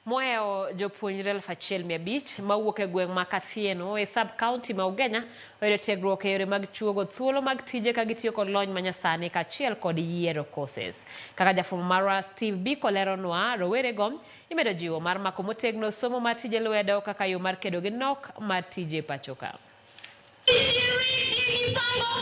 Mohewo jopuonjre 1500 mawuok e gweng' ma Kathieno e sub county ma Ugenya oyudo tiegruok e yore mag chuogo thuolo mag tije ka gitiyo kod lony manyasani kaachiel kod yiero courses. Kaka jafwambo marwa Steve Biko leronwa, rowerego imedo jiwo mar mako motegno somo mar tije lwedo kaka yo mar kedo gi nok mar tije pacho ka.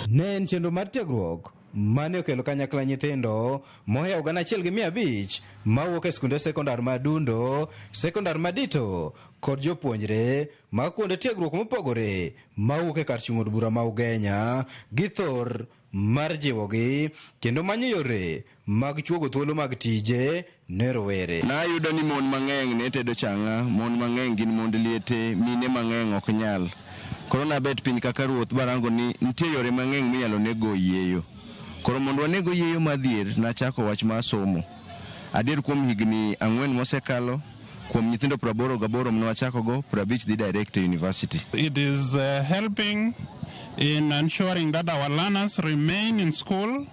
Ne en chenro mar tiegruok mane okelo kanyakla nyithindo mohewo 1500 mawuok e skunde sekondar ma Dundo, sekondar ma Dito kod jopuonjre mag kuonde tiegruok mopogore mawuok e kar chung' od bura ma Ugenya gi thor mar jiwogi kendo manyo yore mag chuogo thuolo mag tije ne rowere. Nayudo ni mon mang'eny ne tedo chang'a, mon mang'eny gin mond liete, mine mang'eny ok nyal. Koro nabet piny kaka ruoth barango ni nitie yore mang'eny minyalo nego oyieyo. Koro mondo waneg oyieyo madhier, nachako wach mar somo. Adier kuom higni 4 mosekalo, kuom nyithindo 88 mane wachakogo, 50 dhi direct e university. It is helping in ensuring that our learners remain in school,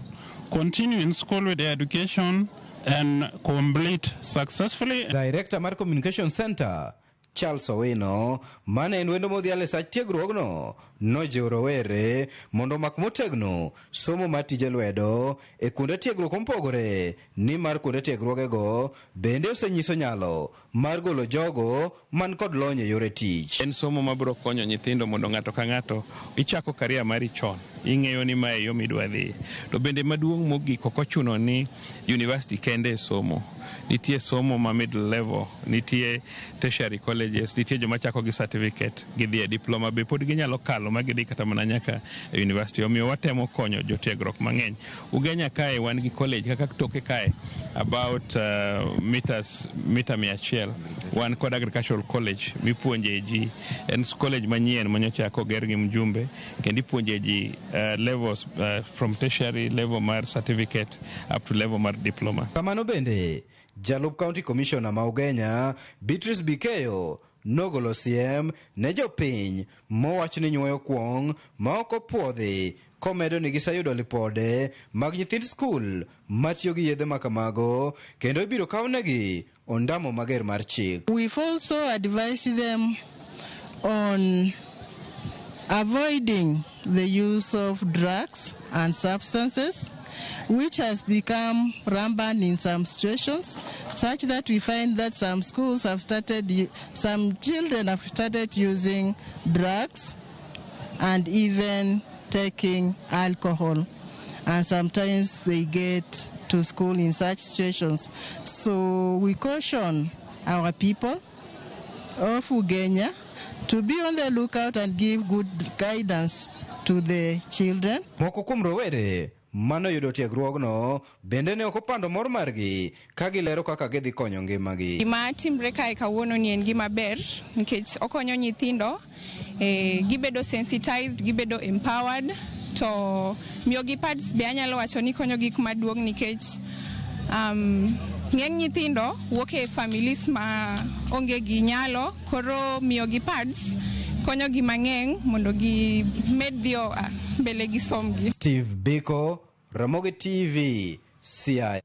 continue in school with their education, and complete successfully. Director mar Communication Center Charles Owino mane en wendo modhial e sach tiegruogno nojiwo rowere mondo omak motegno somo mar tije lwedo e kuonde tiegruok mopogore nimar kuonde tiegruogego bende osenyiso nyalo mar golo jogo man kod lony e yore tich. En somo mabiro konyo nyithindo mondo ng'ato ka ng'ato ichako career mari chon, ing'eyo ni mae yo midwa dhiye. To bende maduong' mogik ok ochuno ni university kende e somo. Nitie somo ma middle level, nitie tertiary colleges, nitie joma chako gi certificate gidhi e diploma be pod ginyalo kalo ma gidhi kata mana nyaka e university. Omiyo watemo konyo jotiegruok mang'eny. Ugenya kae wan gi college kaka toke kae about meters mita 100 wan kod agricultural college mipuonje ji. En college manyien manyocha oger gi mjumbe kendo ipuonje ji levels from tertiary level mar certificate up to level mar diploma. Kamano bende, jalup county commissioner ma Ugenya, Beatrice Bikeyo, nogolo siem ne jopiny mowacho ni nyuoyo kuong' ma ok opuodhi komedo ni giseyudo lipode mag nyithind skul matiyo gi yedhe makamago kendo ibiro kawnegi ondamo mager mar chik. We've also advised them on avoiding the use of drugs and substances, which has become rampant in some situations, such that we find that some schools have started, some children have started using drugs and even taking alcohol. And sometimes they get to school in such situations. So we caution our people of Ugenya to be on the lookout and give good guidance to the children. Moko kuom rowere manoyudo tiegruogno bende ne ok opando mor margi ka gilero kaka gidhi konyo ngimagi. Gima timre kae kawuono ni en gima ber nikech okonyo nyithindo, gibedo sensitized, gibedo empowered, to miyogi pads be anyalo wacho ni konyo gik maduong' nikech ng'eny nyithindo wuok e families ma onge gi nyalo, koro miyogi pads konyogi mang'eny mondo gimed dhiyo mbele gi somgi. Steve Biko, Ramogi TV, Siaya.